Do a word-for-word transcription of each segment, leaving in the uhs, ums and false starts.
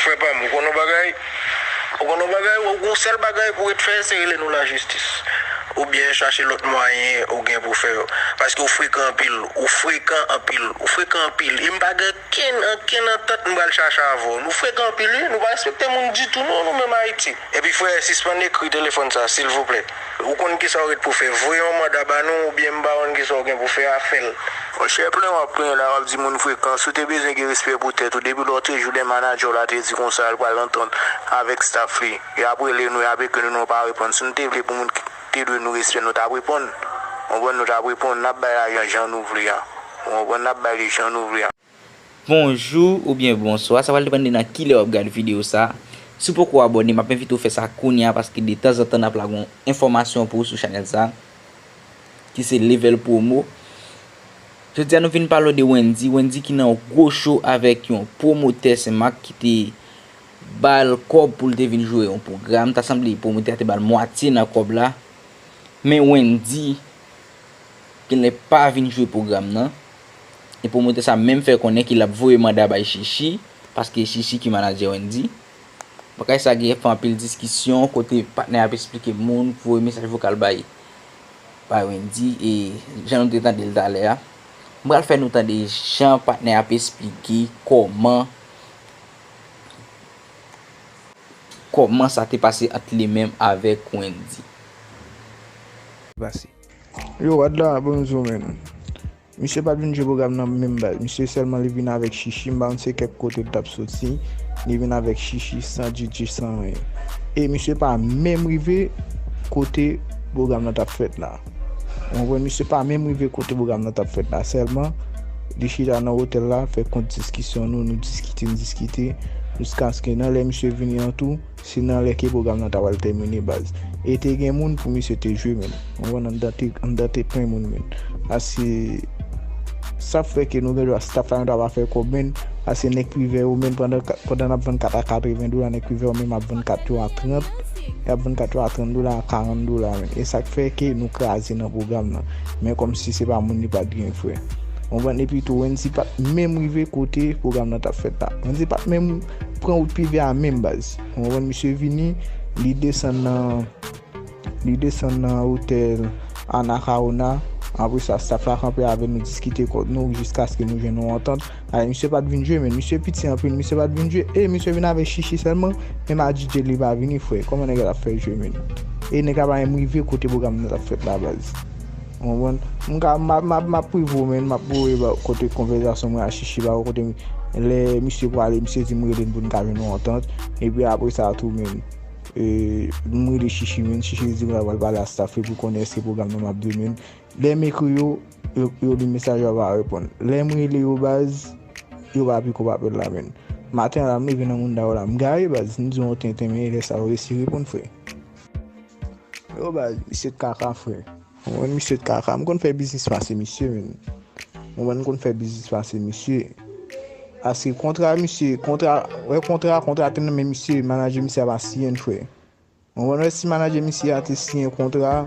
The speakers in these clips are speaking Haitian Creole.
Frè pa m, ou konn yon bagay? Ou konn yon bagay? Ou gon sèl bagay pou w ret fè, se rele nou lajistis. Oubyen chache lòt mwayen ou gen pou fè yo. Paske ou frekan anpil. Ou frekan anpil. Ou frekan anpil. E m pa gen kenn, ankenn antant m pral chache avè w. Nou frekan anpil, wi. Nou pa respekte moun ditou, non, nou menm Ayiti. Epi, frè, sispann ekri telefòn sa, silvouplè. Ou konn kisa w ret pou fè. Voye yon manda ba nou, oubyen m pa konn kisa w gen pou fè a, fè l. Monchè, plenyen w ap plenyen la, w ap di moun frekan. Si w te bezwen gen respè pou tèt ou, depi lòtrejou lè manadjè w la te di konsa, l pral antant avèk staff li. Y ap rele nou, y ap ekri nou, nou pa reponn. Si nou te vle pou moun ki te dwe nou respè, nou t ap reponn. Ou konprann, nou t ap reponn. N ap bay lajan jan nou vle a. Ou konprann, n ap bay li jan nou vle a. Bonjou oubyen bonswa, sa pral depann de nan kilè w ap gade videyo sa. Si w poko abòne, m ap envite w fè sa kounye a, paske detanzantan n ap lage yon enfòmasyon pou ou sou chanèl sa, ki se Level Promo. Jodi a nou vin pale w de Wendy, Wendy ki nan yon gwo cho avèk yon pwomotè Senmak ki te ba l kòb pou l te vin jwe yon pwogram. Ta sanble pwomotè a te ba l mwatye nan kòb la. Men Wendy genlè pa vin jwe pwogram nan. E pwomotè sa menm fè konnen ke l ap voye manda bay Chichi, paske Chichi ki manadjè Wendy. Bagay sa gen fè anpil diskisyon, kote patnè ap esplike moun, voye mesaj vokal bay, bay Wendy, e jan nou te tande l talè a. M pral fè nou tande jan patnè ap esplike kòman kòman sa te pase ant li menm avèk Wendy. Pase. Yo, Wadla, bonjou, men. Misye pa t vin jwe pwogram nan menm baz. Misye sèlman li vin avèk Chichi, m pa konn se kèk kote l t ap soti. Li vin avèk Chichi, san D J, san anyen. E misye pa menm rive kote pwogram nan t ap fèt la. Ou konprann, misye pa menm rive kote pwogram nan t ap fèt la. Sèlman, li chita nan otèl la, fè kont diskisyon nou, nou diskite, n diskite, jiskaske nan lè misye vini an tou, se nan lè ke pwogram nan ta pral tèmine, baz. E te gen moun pou misye te jwe, men. Ou konprann, anndan te, anndan te plen moun, men. Paske sa fè ke nou gen dwa, staff la, nou ta va fè kòb, men. Paske nèg privè yo, men, pandan, pandan n ap vann kat a katreven dola, nèg privè yo menm ap vann kat yo a trant, y ap vann kat yo a trant dola, a karant dola, men. E sa k fè ke nou kraze nan pwogram nan. Men kòmsi se pa moun li pa t gen, frè. Ou konprann? Epi tou, Wendy pa t menm rive kote pwogram nan t ap fèt la. Wendy pa t menm pran wout prive a menm, baz. Ou konprann? Misye vini, li desann nan, li desann nan otèl Anacaona. Apre sa, staff la kanpe avè nou, diskite kòb nou, jiskaske nou jwenn yon antant. Ay, misye pa t vin jwe, men. Misye piti anpil, misye pa t vin jwe. E misye vin avèk Chichi sèlman, menm a D J li pa vini, frè. Kòman nèg la ap fè jwe, men? E nèg la pa menm rive kote pwogram nan t ap fèt la, baz. Ou konprann? M ka, m ap, m ap, m ap prive w, men, m ap voye ba kote konvèsasyon mwen a Chichi ba ou, kote lè misye prale, misye di m rele n pou n ka jwenn yon antant. Epi apre sa tou, men, e, m rele Chichi, men, Chichi di m l ap al pale a staff li pou konnen èske pwogram nan m ap dwe, men. Lè m ekri yo, yo, yo li mesaj yo, yo pa reponn. Lè m rele yo, baz, yo pa pik up apèl la, men. Maten an la, m leve nan mouda yo la, m gaye, baz, m di yon tenten, men lè sa yo resi reponn, frè. Yo, baz, misye t kaka, frè. Ou konprann, misye t kaka. M konn fè biznis pase misye, men. Ou konprann, m konn fè biznis pase misye. Paske kontra misye, kontra, wè kontra, kontra te nan men misye, manadjè misye a pa siyen l, frè. Ou konprann, si manadjè misye a te siyen kontra,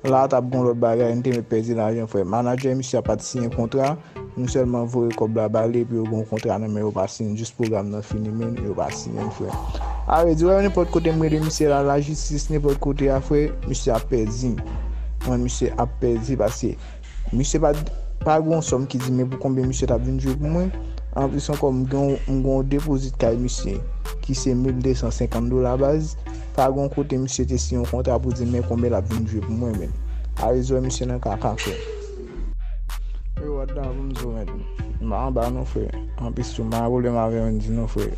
la t ap gon lòt bagay, n te mèt pèdi lajan, frè. Manadjè misye a pa t siyen kontra, nou sèlman voye kòb la ba li, epi yo gon kontra nan men yo pa siyen, jis pwogram nan fini, men yo pa siyen l, frè. A vle di, wè, nenpòt kote m rele misye la, lajistis, nenpòt kote a, frè, misye ap pèdi. Mwen, misye ap pèdi, paske misye pa, pa gon sòm ki di men pou konbyen misye t ap vin jwe pou mwen. Anplis ankò, m gen, m gen yon depozit kay misye, ki se mil de san senkant dola, baz. Pa gon kote misye te siyen yon kontra pou di men konbyen l ap vin jwe pou mwen, men. A rezon misye nan kaka, frè. Yo, Wadla, pou m di w, men. M pa anba non, frè. Anplis tou, m pa gen pwoblèm avè Wendy non, frè.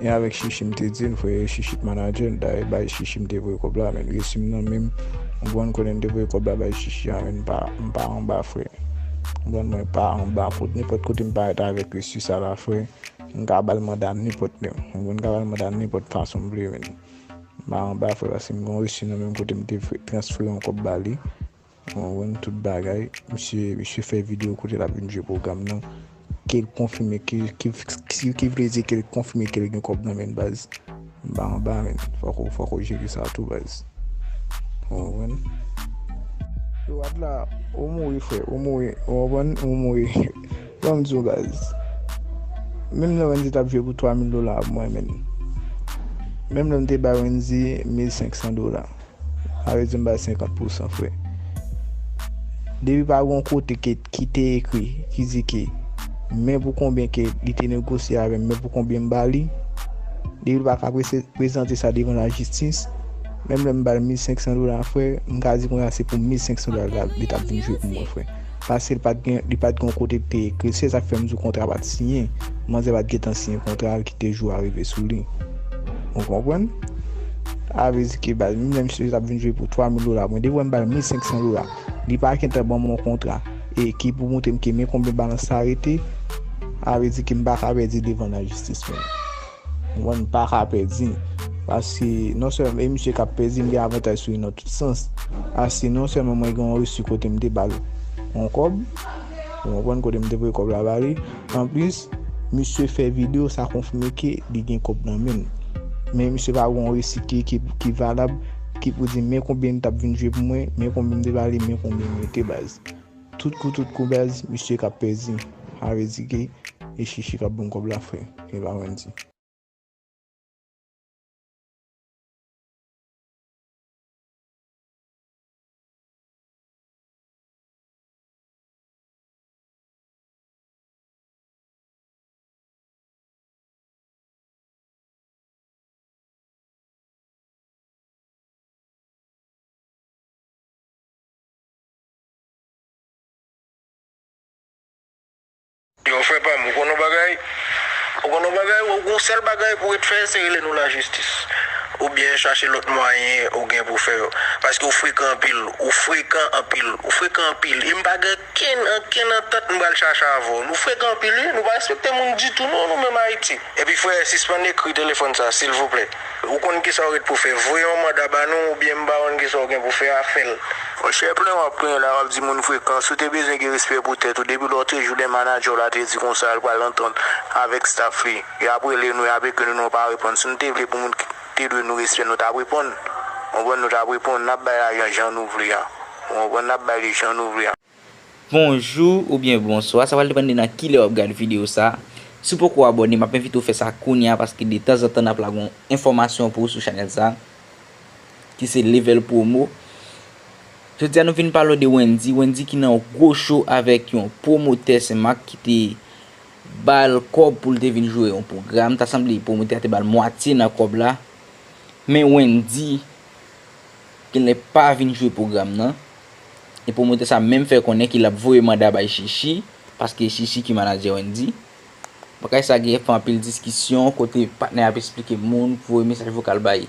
E avèk Chichi m te di l, frè, Chichi t manadjè l, dayè bay Chichi m te voye kòb la, men resi m nan men m, ou konprann, kote m te voye kòb la bay Chichi a, men m pa, m pa anba, frè. Ou konprann, mwen pa anba, kot, nenpòt kote m parèt avèk resi sa la, frè, m ka ba l manda nenpòt lè. Ou konprann, m ka ba l manda nenpòt fason m vle, men m pa anba, frè, paske m gen yon resi nan men m kote m te fè, transfere yon kòb ba li. Ou konprann, tout bagay. Misye, misye fè videyo kote l ap vin jwe pwogram nan. Ke l konfime, ke, ke, ki, ki vle di ke l konfime ke l gen kòb nan men l, baz. M pa anba, men. Fòk ou, fòk ou jere sa tou, baz. Ou konprann? Yo, Wadla, ou mouri, frè. Ou mouri. Ou konprann? Ou mouri. Ban m di w, baz. Menm lè Wendy t ap jwe pou twa mil dola pou mwen, men. Menm lè m te bay Wendy mil senk san dola. Sa vle di m bay senkant pousan, frè. Depi pa gen yon kote ke, ki te ekri, ki di ke men pou konbyen ke li te negosye avè m, men pou konbyen m ba li. Depi l pa ka prese-, prezante sa devan lajistis, menm lè m ba l mil senk san dola, frè, m ka di kounye a se pou mil senk san dola li t ap vin jwe pou mwen, frè. Paske li pa t gen, li pa t gen yon kote ki te ekri. Se sa k fè m di w kontra pa t siyen. Manzè pa t gentan siyen kontra l ki te jwe a rive sou li. Ou konprann? Sa vle di ke baz, menm lè misye t ap vin jwe pou twa mil dola, mwen devan m ba l mil senk san dola. Li pa gentan ban m yon kontra e ki pou montre m ke men konbyen balans sa rete. Sa vle di ke m pa ka pèdi devan lajistis menm. Mwen, m pa ka pèdi. Paske non sèlman e misye k ap pèdi, m gen avantaj sou li nan tout sans. Paske non sèlman mwen gen yon resi kote m te ba l yon kòb, ou konprann, kote m te voye kòb la ba li. Anplis, misye fè videyo, sa konfime ke li gen kòb nan men l. Men misye pa gen yon resi ki, ki, ki valab, ki pou di men konbyen li t ap vin jwe pou mwen, men konbyen m te ba li, men konbyen m rete baz. Tout kou, tout kou baz, misye k ap pèdi. Sa vle di ke e Chichi k ap ban m kòb la, frè. E pa Wendy. Yo, frè pa m, ou konn yon bagay? Ou konn yon bagay? Ou gon sèl bagay pou w ret fè, se rele nou lajistis. Oubyen chache lòt mwayen ou gen pou fè yo. Paske ou frekan anpil. Ou frekan anpil. Ou frekan anpil. E m pa gen kenn, ankenn antant m pral chache avè w. Nou frekan anpil, wi. Nou pa respekte moun ditou, non, nou menm Ayiti. Epi, frè, sispann ekri telefòn sa, silvouplè. Ou konn kisa w ret pou fè. Voye yon manda ba nou, oubyen m pa konn kisa w gen pou fè a, fè l. Monchè, plenn w ap plenn la, w ap di moun frekan. Si w te bezwen gen respè pou tèt ou, depi lòtrejou lè manadjè w la te di konsa, l pral antant avèk staff li. Y ap rele nou, y ap ekri nou, nou pa reponn. Si nou te vle pou moun ki te dwe nou respè, nou t ap reponn. Ou konprann, nou t ap reponn. N ap bay lajan jan nou vle a. Ou konprann, n ap bay li jan nou vle a. Bonjou oubyen bonswa, sa pral depann de nan ki lè w ap gade videyo sa. Si w poko abòne, m ap envite w fè sa kounye a, paske de tanzantan n ap lage yon enfòmasyon pou w sou chanèl sa, ki se Level Promo. Jodi a nou vin pale w de Wendy, Wendy ki nan yon gwo cho avèk yon pwomotè Senmak ki te ba l kòb pou l te vin jwe yon pwogram. Ta sanble pwomotè a te ba l mwatye nan kòb la. Men Wendy genlè pa vin jwe pwogram nan. E pwomotè sa menm fè konnen ke l ap voye manda bay Chichi, paske Chichi ki manadjè Wendy. Bagay sa gen fè anpil diskisyon, kote patnè ap esplike moun, voye mesaj vokal bay,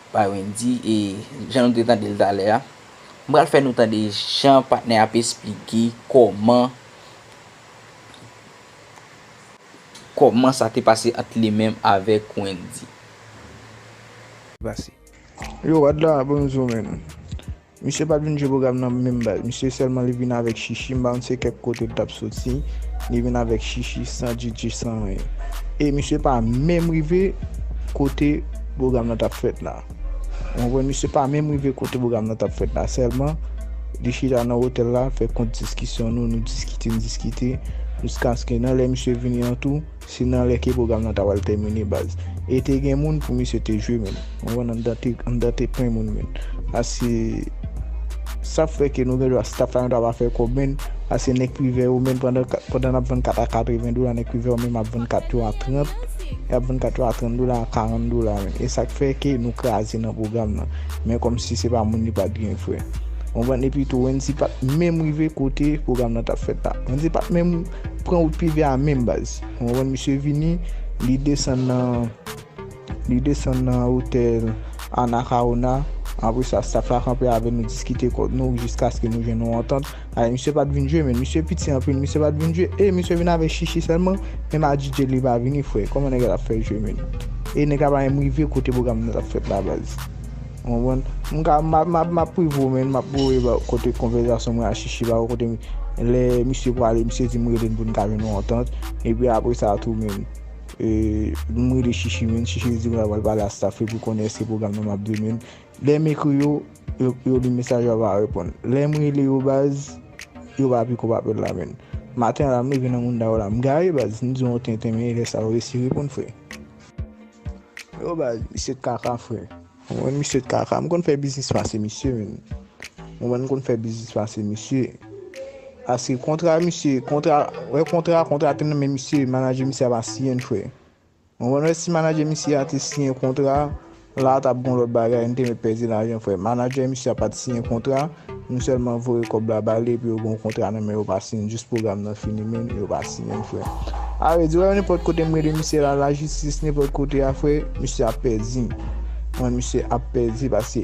bay Wendy, e jan nou te tande l talè a. M pral fè nou tande jan patnè ap esplike kòman, kòman sa te pase ant li menm avèk Wendy. Pase. Yo, Wadla, bonjou, man. Misye pa t vin jwe pwogram nan menm baz. Misye sèlman li vin avèk Chichi, m pa konn se kèk kote l t ap soti. Li vin avèk Chichi, san D J, san anyen. E misye pa menm rive kote pwogram nan t ap fèt la. Ou konprann? Misye pa menm rive kote pwogram nan t ap fèt la. Sèlman, li chita nan otèl la, fè kont diskisyon nou, nou diskite, n diskite, jiskaske nan lè misye vini an tou, se nan lè ke pwogram nan ta pral tèmine baz. E te gen moun pou misye te jwe menm. Ou konprann, anndan te, anndan te plen moun menm. Paske sa fè ke nou gen dwa staff la nou ta va fè kòb menm. Paske nèg privè yo menm pandan, pandan n ap vann kat a katreven dola, nèg privè yo menm ap vann kat yo a trant, y ap vann kat yo a trant dola, a karant dola menm. E sa k fè ke nou kraze nan pwogram nan. Men kòmsi se pa moun li pa t gen, frè. Ou konprann? Epi tou, Wendy pa t menm rive kote pwogram nan t ap fèt la. Wendy pa t menm pran wout prive a menm baz. Ou konprann, misye vini, li desann nan, li desann nan otèl Anacaona. Apre sa, staff la kanpe avè nou, diskite kont nou, jiskaske nou jwenn yon antant. Ay, misye pa t vin jwe, men misye piti anpil, misye pa t vin jwe. E misye vin avèk Chichi sèlman, menm a D J li pa vini, frè. Kòman nèg la ap fè jwe, men? E nèg la pa menm rive kote pwogram nan t ap fèt la, baz. Ou konprann? M ka, m ap, m ap, m ap prive w, men, m ap voye ba kote konvèsasyon mwen a Chichi ba ou, kote lè misye prale, misye di m rele n pou n ka jwenn yon antant. Epi apre sa tou, men, e, m rele Chichi, men, Chichi di m l ap al pale a staff li pou konnen èske pwogram nan m ap dwe, men. Lè m ekri yo, yo, yo li mesaj yo, yo pa reponn. Lè m rele yo, baz, yo pa pik up apèl la, men. Maten an la, m leve nan mouda yo la, m gaye, baz, m di yon tenten, men lè sa yo resi reponn, frè. Yo baz, misye t kaka, frè. Mwen, misye t kaka. M konn fè biznis pase misye, men. Mwen, m konn fè biznis pase misye. Paske kontra misye, kontra, wè kontra, kontra te nan men misye, manadjè misye a pa siyen l, frè. Mwen, wè si manadjè misye a te siyen kontra, la t ap gon lòt bagay, n te mèt pèdi lajan, frè. Manadjè misye a pa t siyen kontra, nou sèlman voye kòb la ba li, epi yo gon kontra nan men yo pa siyen, jis pwogram nan fini, men yo pa siyen l, frè. A vle di, wè, nenpòt kote m rele misye la, lajistis, nenpòt kote a, frè, misye ap pèdi. Mwen, misye ap pèdi, paske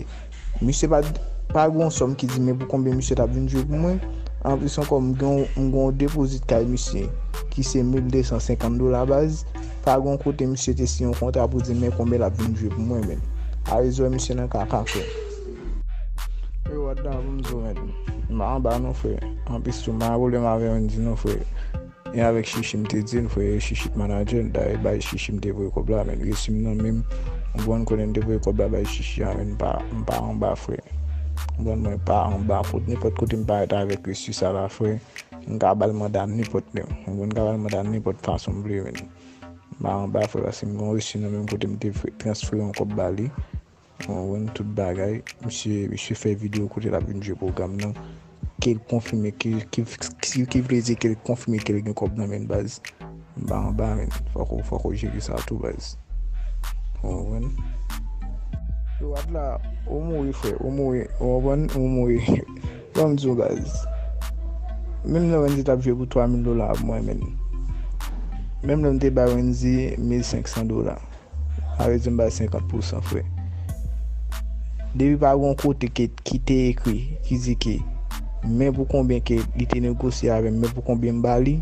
misye pa, pa gon sòm ki di, men pou konbyen misye t ap vin jwe pou mwen. Anplis ankò, m gen, m gen yon depozit kay misye, ki se mil de san senkant dola baz. Pa gon kote misye te siyen yon kontra pou di, men konbyen l ap vin jwe pou mwen, men. A vle di, wè, misye nan kaka, frè. Yo, what the, pou m di w, men. M pa anba non, frè. Anplis tou, m pa gen pwoblèm avè Wendy non, frè. E avèk Chichi m te di l, frè, Chichi t manadjè l, dayè bay Chichi m te voye kòb la, men resi m nan men m. Ou konprann, kote m te voye kòb la bay Chichi a, men m pa, m pa anba, frè. Ou konprann, mwen pa anba, kot nenpòt kote m parèt avèk resi sa la, frè, m ka ba l manda nenpòt lè. Ou konprann, m ka ba l manda nenpòt fason m vle, men m pa anba, frè, paske m gen yon resi nan men m kote m te fè, transfere yon kòb ba li. Ou konprann, tout bagay. Misye, misye fè videyo kote l ap vin jwe pwogram nan. Ke l konfime, ke, ke, ki, ki vle di ke l konfime ke l gen kòb nan men l, baz. M pa anba, men. Fòk ou, fòk ou jere sa tou, baz. Ou konprann? Yo, at la, ou mouri, frè. Ou mouri. Ou konprann? Ou mouri. Ban m di w, baz. Menm lè Wendy t ap jwe pou twa mil dola pou mwen, men. Menm lè m te bay Wendy mil senk san dola. Sa vle di m bay senkant pousan, frè. Depi pa gon kote ki, ki te ekri, ki di ke men pou konbyen ke li te negosye avè m, men pou konbyen m ba li.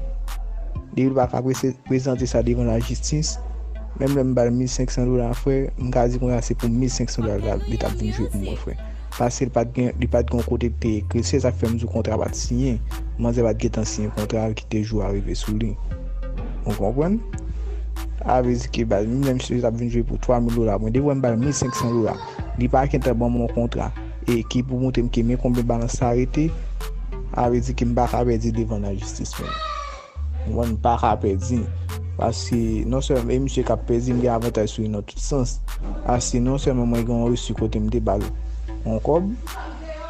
Depi l pa ka prese-, prezante sa devan lajistis, menm lè m ba l mil senk san dola, frè, m ka di konsa se pou mil senk san dola li t ap vin jwe pou mwen, frè. Paske li pa t gen, li pa t gen yon kote ki te ekri. Se sa k fè m di w kontra pa t siyen. Manzè pa t gentan siyen kontra ki te jou a rive sou li. Ou konprann? A vle di ke, baz, menm lè misye t ap vin jwe pou twa mil dola, mwen, devan m ba l mil senk san dola. Li pa gentan ban mwen yon kontra e ki pou montre m ke men konbyen balans sa rete. A vle di ke m pa ka pèdi devan lajistis, men. Mwen, m pa ka pèdi. Paske non sèlman e misye k ap pèdi, m gen avantaj sou li nan tout sans. Paske non sèlman mwen gen yon resi kote m te ba l yon kòb,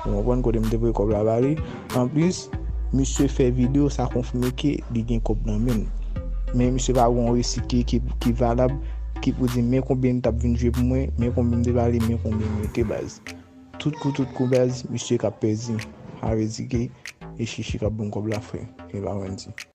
ou konprann, kote m te voye kòb la ba li. Anplis, misye fè videyo, sa konfime ke li gen kòb nan men l. Men misye pa gen yon resi ki, ki, ki valab, ki pou di men konbyen li t ap vin jwe pou mwen, men konbyen m te ba li, men konbyen m rete, baz. Tout kou, tout kou, baz, misye k ap pèdi. Sa vle di ke e Chichi k ap ban m kòb la, frè. E pa Wendy.